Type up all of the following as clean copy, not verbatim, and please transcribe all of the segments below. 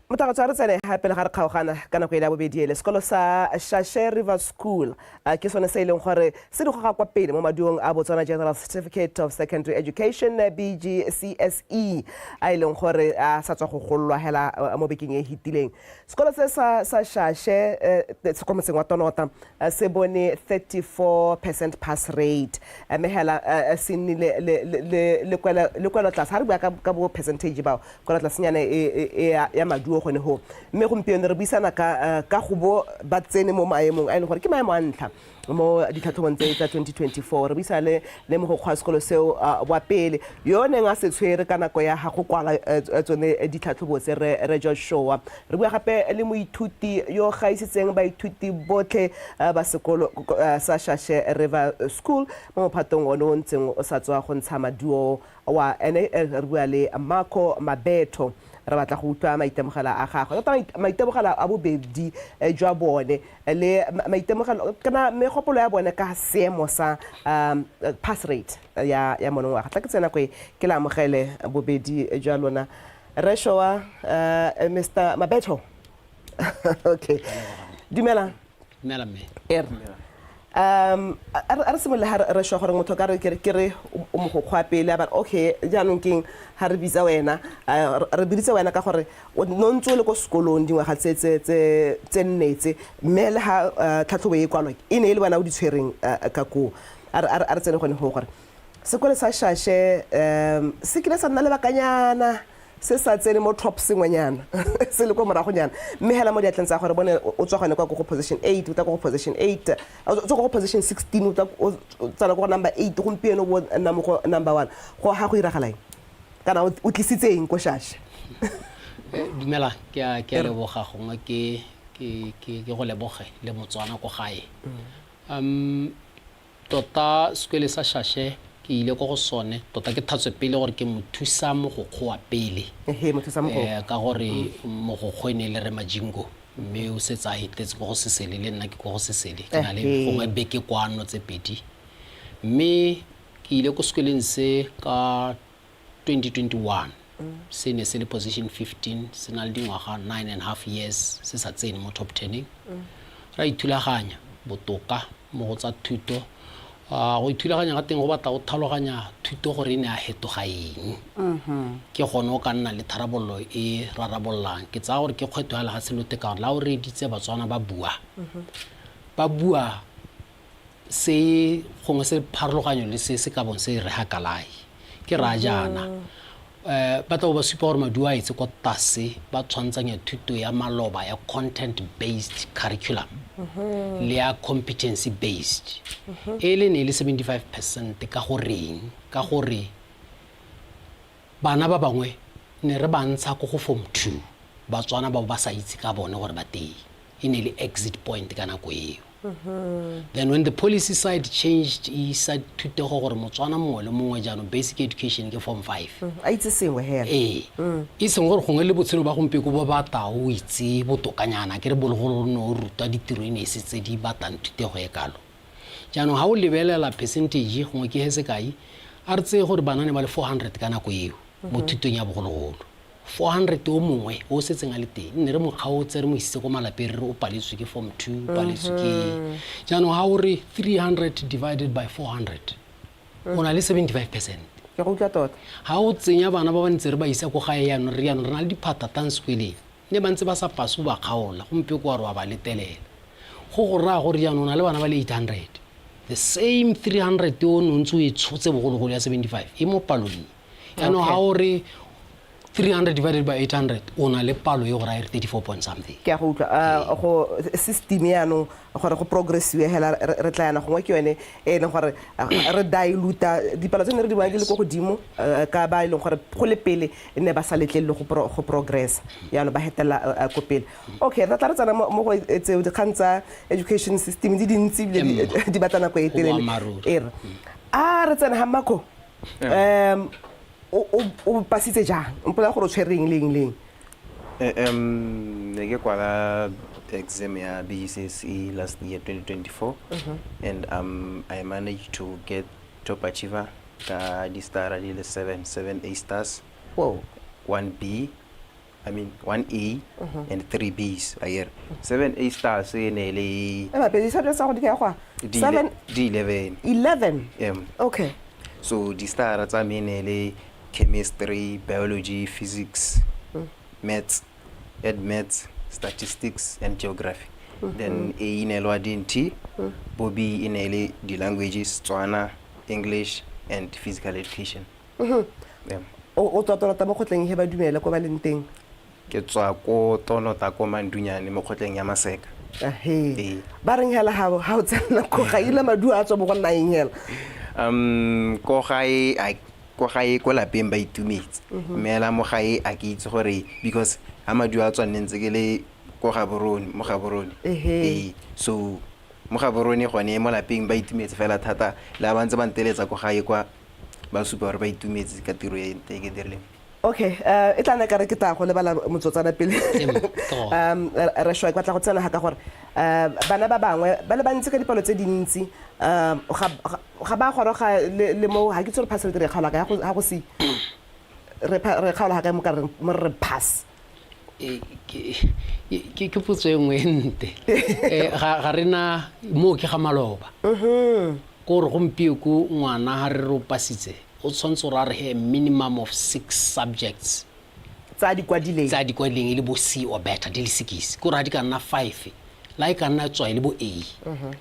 Motagotso, a re tsene ga pele ga re kgaogana ka nako e le ya bobedi ele. Sekolo sa Shashe River School ke sone se e leng gore se di goga kwa pele mo maduong a Botswana General Certificate of Secondary Education, BGCSE, a e leng gore a sa tswa go gololwa hela mo bekeng e hitileng. Sekolo se sa Shashe se kwa motseng wa Tonota se bone 34% pass rate, mme hela se nnile le kwelo tlase ga re bua ka bo percentage bao kwelo tlasenyana ya maduo gone ho. Mme gompieno re buisana ka go bo ba tsene mo maemong a e leng gore ke maemo a ntlha mo ditlhatlhobong tse tsa 2024. Re buisana le mogokgo wa sekolo seo wa pele yo o neng a se tshwere ka nako ya ga go kwala tsone ditlhatlhobo tse, re Joshua. Re bua gape le moithuti yo gaisitseng baithuti botlhe ba sekolo sa Shashe River School mo mophatong one o ntseng o sa tswa go ntsha maduo wa ene. Re bua le Marco Mabetho, re batla go utlwa maitemogelo a gagwe tota, maitemogelo a bobedi jwa bone le maitemogelo kana megopolo ya bone ka seemo sa pass rate ya monongwaga. Tla ke tsena ko e ke le amogele bobedi jwa lona, Reshoa, Mr Mabetho. Okay, dumela. Dumela, mme. Er a re simolole ga re swa gore motho ka re ke re o mogokgo wa pele a ba okay. Jaanong keng ga re bitsa wena? Re biditse wena ka gore no ntse o le ko sekolong dingwaga tse nne tse, mme le ga tlhatlhobo e kwalwa e ne e le wena o di tshwereng ka koo. A re tsene gone go gore sekolo sa Shashe se kile sa nna lebakanyana se sa tsene mo top sengwenyana, se le ko moragonyana, mme hela mo diatleng tsa gore bone o tswa gone kwa ko go position 8, o tla ko go position 8, o tswa ko go position 16, o tla o tsena ko go number 8, gompieno bo nna mo go number 1. Go ga go iragala eng kana o tlisitse eng ko Shashe? Dumela, ke a leboga. Gongwe ke go leboge le Motswana ko gae. Tota sekole sa Shashe ke ile ko go sone tota ke thatswe pele gore ke mothusa mogokgo wa pele. Ehe, mothusa mogokgo. Ka gore mogokgo e ne e le re Majingo, mme o setse a etetse ko go Sesele, le nna ke ko go Sesele, ke na le gongwe beke kwano tse pedi. Mme ke ile ko sekoleng se ka 2021, se ne se le position 15, se na le dingwaga 9.5 years se sa tsene mo top 10. Ra ithulaganya botoka mo go tsa thuto. Go ithulaganya ga teng go batla go tlhaloganya thuto gore e ne a fetoga eng, ke gone o ka nna le tharabololo e rarabololang. Ke tsaya gore ke kgwetho ya lefatshe lote, ka gore la o reeditse Batswana ba bua, ba bua se gongwe se pharologanyo le se se ka bong se re gakalae ke raya jaana, ba tla bo ba supa gore maduo a etse kwa tlase, ba tshwantsanya thuto ya maloba ya content based curriculum le ya competency based, e le ne e le 75%. Ka goreng? Ka gore bana ba bangwe ne re ba ntsha ko go form 2, Batswana ba ba sa itse ka bone gore ba teng, e ne e le exit point ka nako eo. Then when the policy side changed, e isa thutego gore Motswana mongwe le mongwe jaanong basic education ke form 5. A itse sengwe hela. Ee, e seng gore gongwe le botshelo ba gompieko bo batla o itse botokanyana, ke re bologolo ne o rutwa ditiro, e ne e se tse di batlang thutego e kalo. Jaanong ga o lebelela percentage, gongwe ke he sekai, a re tseye gore bana ne ba le 400 ka nako eo mo thutong ya bogologolo. 400 o mongwe o setseng a le teng nne re mo kgaotse, re mo isitse ko malapeng, re re o paletswe ke form 2, o paletswe ke. Jaanong ga o re 300 divided by 400, o na le 75%. Ke go utlwa tota. Ga o tsenya bana ba ba ntse re ba isa ko gae, yaanong re yaanong re na le diphata tang sekweleng, ne ba ntse ba sa pase, o ba kgaola gompieko wa re wa ba letelela, go raya gore jaanong o na le bana ba le 800. The same 300 o ne o ntse o e tshotse bogologolo ya 75 e mo palong e. Jaanong ga o re 300 divided by 800, o na le palo e go raya e re 34 point something. Ke a go utlwa. Go system yaanong gore go progressiwe hela, re tla yana gongwe ke yone e leng gore re diluta dipalo tse ne re di bona di le ko godimo, ka ba e leng gore go le pele ne ba sa letlelele go progress, yaanong ba hetelela ko pele. Okay, re tla re tsena mo go tseo dikgang tsa education system di dintsi ebile di batla nako e telele. E re a re tsena ga Mako. O pasitse jang? Mpola gore o tshwere eng le eng le eng. Ne ke kwala exam ya BGCSE last year, 2024, and I managed to get top achiever ka di-star di le 7, 7 A stars, 1 B. I mean one A and three Bs a kere seven A stars e ne le e mapedi subjects tsa go di ka go di 7 di 11 11 um okay so di-star tsa me ne le chemistry, biology, physics, maths, add maths, statistics and geography. Then A e ne le wa DNT, bo B e ne le di-languages, Tswana, English and physical education. Yeah. O tswa Tonota mo kgotleng he ba dumele ko ba leng teng. Ke tswa ko Tonota ko Mandunyane mo kgotleng ya Maseka. Ahe. Ee. Ba reng hela ha o tsena ko ga ile maduo a tswa mo go nna eng hela? Ko gae ko gae ko lapeng ba itumetse. Mme hela mo gae a ke itse gore because ha maduo a tswa nne ntse ke le ko Gaborone, mo Gaborone. Ehe. Ee, so mo Gaborone gone mo lapeng ba itumetse fela thata le ha ba ntse ba nteletsa ko gae kwa ba supa gore ba itumetse ka tiro e e ke dirileng. Okay, e tla nna kare ke tla go lebala motsotsana pele. Re shwa ke batla go tsena ga ka gore bana ba bangwe ba le bantsi ka dipalo tse dintsi ga ba goroga le mo ga ke itse gore pass rate re kgaola kae ga go se re kgaola ga kae mo ka mo re pass. Ke potso e nngwe e nte. Ga re na moo ke ga maloba. Ko gore gompieko ngwana ga re re o pasitse o tshwanetse gore a re he minimum of 6 subjects tsa di kwadileng, tsa di kwadileng e le bo C or better di le 6, ko gore ga di ka nna 5 la e ka nna tswa e le bo A,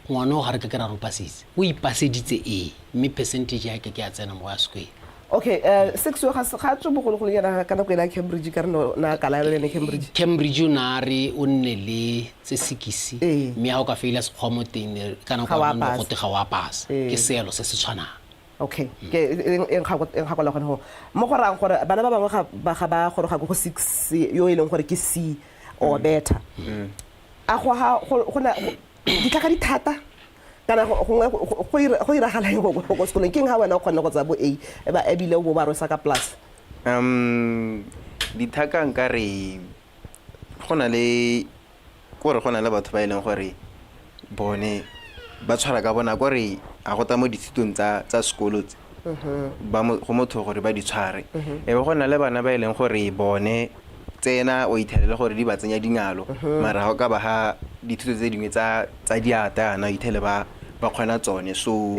ngwana o ga re ka ke ra re o pasitse, o ipaseditse A mme percentage ya ke ke ya tsena mo ya sekolo. Okay, 6 yo ga tswe bogologolo yana ka nako ena Cambridge ka re na kala le ene Cambridge. Cambridge o na re o nne le tse 6 mme ha o ka faila sekgwa mo teng ka nako ya go te ga wa pass, ke seelo se se tshwanang. Okay, ke e nkgakola gone go mo go rang gore bana ba bangwe ga ba goroga go 6 yo e leng gore ke C or better. A go ha go na ditlhaka di thata kana gongwe go iragala eng go sekolong, ke eng ha wena o kgonne go tsaya bo A ba ebile o bo ba rwesa ka plus? Dithaka nka re go na le gore go na le batho ba e leng gore bone ba tshwara ka bona kore a go tla mo dithutong tsa sekolo tse ba go motho gore ba di tshware. E be go na le bana ba e leng gore bone tsena o ithelele gore di ba tsenya dingalo, mara ga o ka ba ha dithuto tse dingwe tsa diata yana o ithele ba kgona tsone. So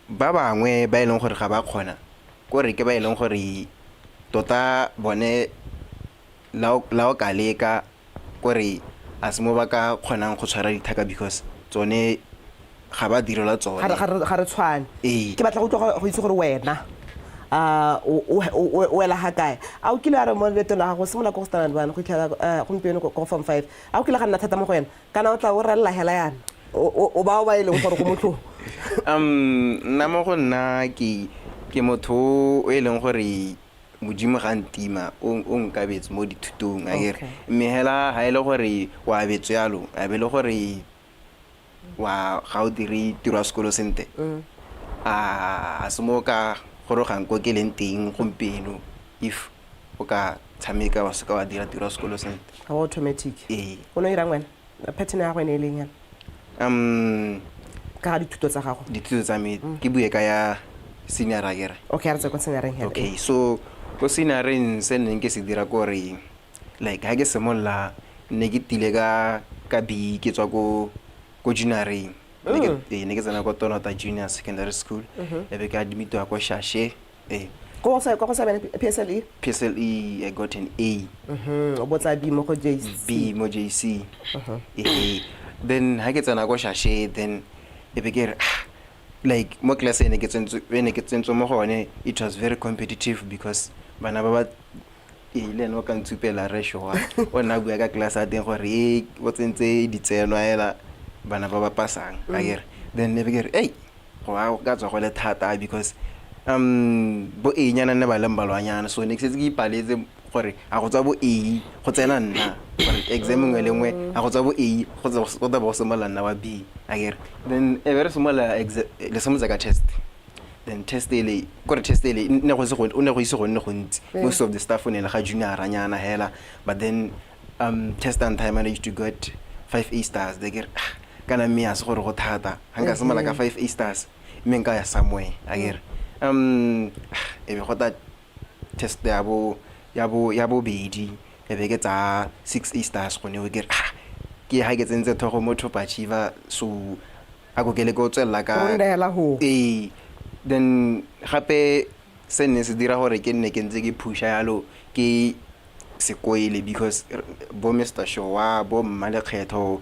ba bangwe ba e leng gore ga ba kgona kore ke ba e leng gore tota bone la o ka leka kore a se mo ba ka kgonang go tshwara dithaka because tsone ga ba direlwa tsone. Ga re tshwane. Ke batla go utlwa go itse gore wena o wela ga kae. A o kile a re mo leetong la gago simolola ko go standard 1 go itlhela gompieno ko form 5, a o kile ga nna thata mo go wena kana o tla o relela hela yana o ba o ba e leng gore go motlho? Nna mo go nna ke motho o e leng gore Modimo ga ntima o nkabetse mo dithutong a kere, mme hela ha e le gore o abetswe yalo a be le gore wa ga o dire tiro ya sekolo sentle, a se mo ka gorogang ko ke leng teng gompieno if o ka tshameka wa seka wa dira tiro ya sekolo sentle. Ga automatic. Ee. O no irang wena? Pattern ya gago e ne e leng yana? Ka ga dithuto tsa gago. Dithuto tsa me ke bue ka ya senior a kere. Okay, a re tse ko senioreng hela. Okay, so ko senioreng se neng ke se dira kore like ha ke simolola ne ke tile ka B ke tswa ko junioreng. Ne ke tsena ko Tonota Junior Secondary School. E be ke admitiwa ko Shashe. Ko go sa bene PSLE? PSLE I got an A. O botsa B mo go JC. B mo JC. Then ha ke tsena ko Shashe then e be ke re like mo class e ne ke tsentswe mo go yone, it was very competitive because bana ba ba e le ene o ka ntshupela re shoa o nna bua ka class a teng gore e o tsentse ditsenwa hela bana ba ba pasang a kere. Then e be ke re ei go a ka tswa go le thata because bo A nyana ne ba le mmalwanyana, so ne ke setse ke ipaletse gore a go tswa bo A go tsena nna gore exam nngwe le nngwe a go tswa bo A go tla bo go simolola nna wa B a kere. Then e be re simolola le simolotse ka test. Then test ele kore test ele ne go se go o ne go ise go nne gontsi, most of the staff o ne le ga junior nyana hela, but then test and time managed to get 5 A stars. They get kana mme a se gore go thata ga nka simolola ka 5 A stars mme nka ya somewhere a kere. E be go ta test ya bobedi E be ke tsa 6 A stars gone o ke re ah, ke ha ke tsentse thogo mo top achiever, so a ko ke le ko tswelela ka Go nna hela ho. Ee, then gape se nne se dira gore ke nne ke ntse ke phusha yalo ke sekoele, because bo Mr Showa, bo mma lekgetho,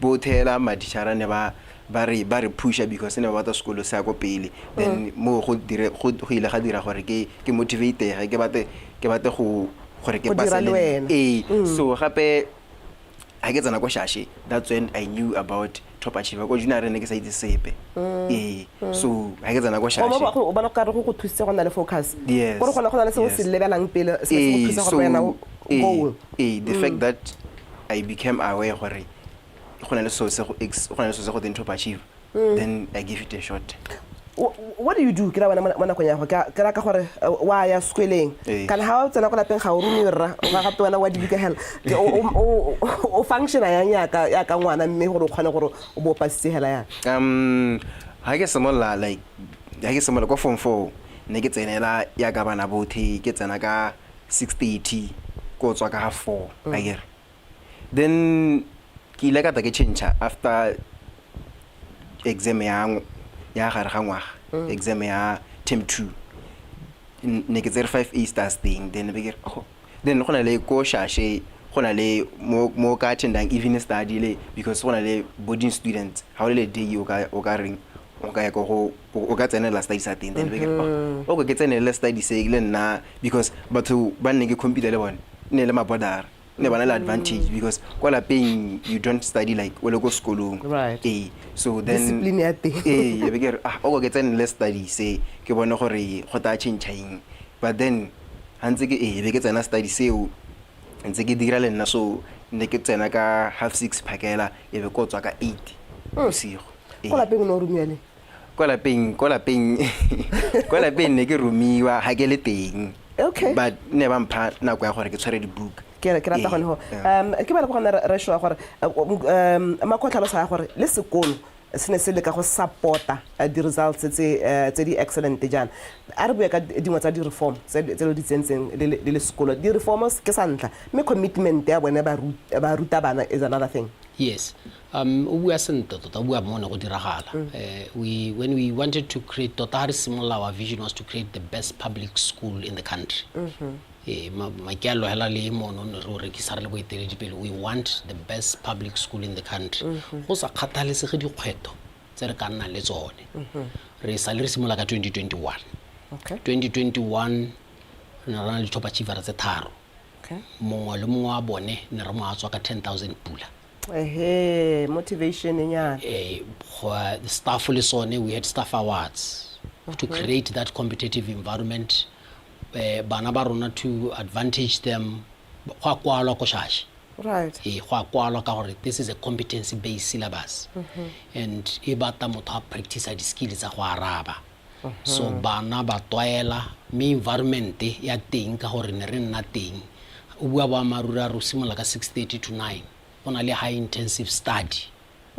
bo thela mathichara ne ba re pusha because ne ba batla sekolo se ya ko pele. Then mo go dire go ile ga dira gore ke motivatege, ke batle go gore ke Go dira passe le le wena. Ee, so gape ha ke tsena ko Shashe, that's when I knew about top achiever. Ko junior ne ke sa itse sepe. Ee, so ha ke tsena ko Shashe, O bona ka re go thusitse go nna le focus. Yes. Gore go na le se o se lebelang pele se se go Ee, thusa so gore wena goal. Ee, the fact that I became aware gore go na le so se go teng top achiever, then I give it a shot. What do you do ke ra wena mo nakong ya go ke ra ka gore wa ya sekweleng? Ee. Kana ga o tsena ko lapeng ga o romiwe rra, o ga gape wena wa dibuka hela. O functiona yang yaka ngwana, mme gore o kgone gore o bo o pasitse hela yang? Ha ke simolola, like ha ke simolola ko form 4, ne ke tsenela yaka bana bothe, ke tsena ka 6:30, ko tswa ka half 4, akere. Then ke ile ka tla ke change after exam ya gare ga ngwaga, exam ya term 2. Ne ke tsere 5 A stars teng. Then be ke re, oh, then go na le ko Shashe, go na le mo ka attendang evening study le, because go na le boarding students, ha o le day o ka reng o ka ya ko go o ka tsenela study sa teng. Then be ke re, oh, okay, ke tsenele study se le nna, because batho ba nne ke compete le bone ne le mabodara, ne ba na le advantage, because kwa lapeng you don't study like o le ko sekolong. Ee, so then Discipline ya teng. Ee, e be ke re, ah, o ke tsenele study se, ke bone gore go tla change eng. But then ha ntse ke, ee, be ke tsena study seo, ntse ke dira le nna, so ne ke tsena ka 6:30 phakela, e be ko tswa ka 8 bosigo. Ee. Ko lapeng o ne o romiwa leng? Ko lapeng ne ke romiwa ha ke le teng. But ne ba mpha nako ya gore ke tshware dibuka. Ke rata Ee, gone go yeah. Ke bala go gone re shoa gore Makho tlhalosa ya gore le sekolo se ne se leka go support-a di-results tse di excellent jaana. A re bue ka dingwe tsa di-reform tse lo di tsentseng le sekolo. Di-reforms ke sa ntlha, mme commitment ya bone ba ruta bana is another thing. Yes, o bua sentle tota, o bua mo ne go diragala. We when we wanted to create, tota ha re simolola, our vision was to create the best public school in the country. Eh, maikaelelo hela le mono ne re o rekisa re le boeteledipele, we want the best public school in the country, go sa kgathalesege dikgwetlho tse re ka nnang le tsone. Re sale re simolola ka 2021. 2021 re ne re na le top achiever tse tharo. Mongwe le mongwe wa bone ne re mo atswa ka 10 000 pula. Ehe, motivation nyana. Staff le sone, we had staff awards to create that competitive environment. Bana ba rona, to advantage them, go a kwalwa ko Shashe. Ee, go a kwalwa ka gore this is a competency based syllabus and e batla motho a practice di-skill tsa go araba. So bana ba tlwaela, mme environment ya teng, ka gore ne re nna teng, o bua boammaaruri, a re o simolola ka 6:30 to 9, go na le high intensive study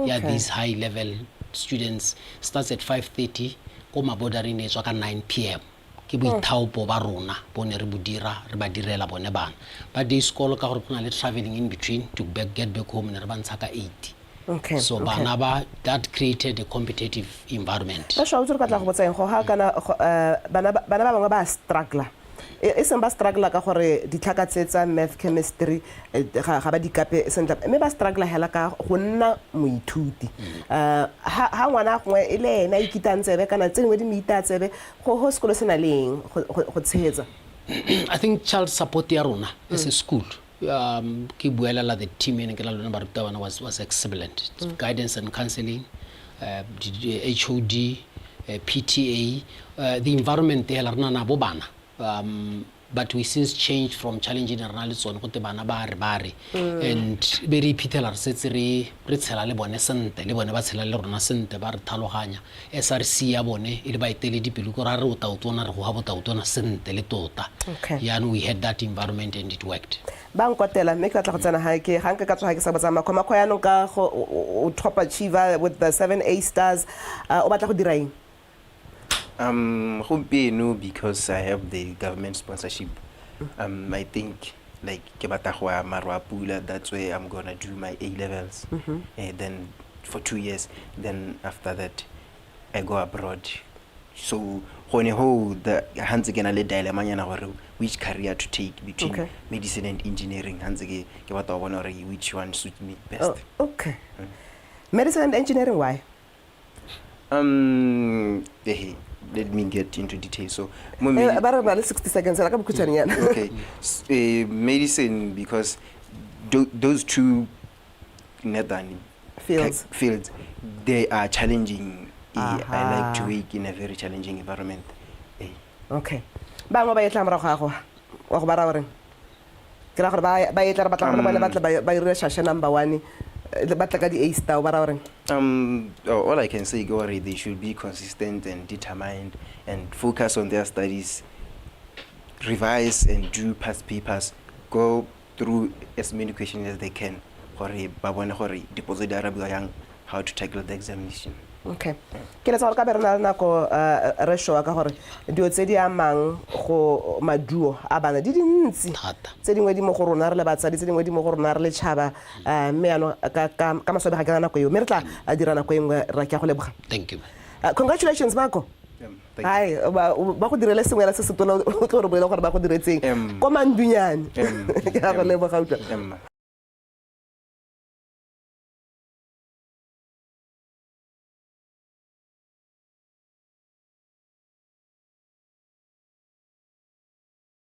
ya these high level students starts at 5:30, ko mabodareng e tswa ka 9 p.m. Ke boithaopo ba rona bo ne re bo dira, re ba direla bone bana ba day school, ka gore go na le travelling in between to get back home, ne re ba ntsha ka 8. So bana ba, that created a competitive environment. Ka shwa o tse re batla go botsa eng go ga kana bana ba bangwe ba struggler, e seng ba struggler ka gore ditlhaka tse tsa math, chemistry, ga ba di kape sentle, mme ba struggler hela ka go nna moithuti. Ha ngwana gongwe e le ene a ikitang tsebe kana tse dingwe di mo itaya tsebe, go sekolo se na le eng go tshegetsa? I think child support ya rona as a school, ke buelela the team e ne ke la lona barutabana, was excellent. Guidance and counseling, HOD, PTA, the environment hela re na na bo bana, but we since changed from challenging re na le tsone gote bana ba re ba re, and be re iphitlhela re setse re tshela le bone sentle, le bone ba tshela le rona sentle, ba re tlhaloganya. SRC ya bone e le baeteledipele, ko ra re o tautona, re goga botautona sentle le tota. Yaanong we had that environment and it worked. Ba nkotela, mme ke batla go tsena ga ke ga nka ka tsoga ke sa botsa Makho. Makho, yaanong ka go o top achiever with the 7 A stars, o batla go dira eng? Gompieno, because I have the government sponsorship, I think Like ke batla go ya Maruapula, that's where I'm gonna do my A levels. Then for 2 years, then after that I go abroad. So gone ho the ha ntse ke na le dilemma nyana gore which career to take between medicine and engineering. Ha ntse ke ke batla go bona gore which one suits me best. Oh, okay. Medicine and engineering, why? Let me get into detail. So, mo Ba re ba le 60 seconds la ka bokhutshwanenyana. Okay. Medicine because those two nether fields. Fields, they are challenging. I like to work in a very challenging environment. Okay. Bangwe ba etla morago ga go wa go ba ra goreng ke ra gore ba etla re batla gore bone ba tle ba irile Shashe number 1, ba tla ka di-A star, o ba ra goreng? All I can say ke gore they should be consistent and determined and focus on their studies, revise and do past papers, go through as many questions as they can gore ba bone gore dipotso di arabiwa yang, how to tackle the examination. Okay. Ke letsa gore ka be re na le nako, re showa ka gore dilo tse di amang go maduo a bana di dintsi. Thata. Tse dingwe di mo go rona re le batsadi, tse dingwe di mo go rona re le tšhaba, mme yaanong ka maswabi ga ke na nako eo, mme re tla dira nako e nngwe. Ra ke a go leboga. Thank you. Congratulations, Marco. Thank you. Hai, ba go direle sengwe se se tona, o tlo re bolela gore ba go diretseng. Ko Mandunyane. Ke a go leboga, utlwa.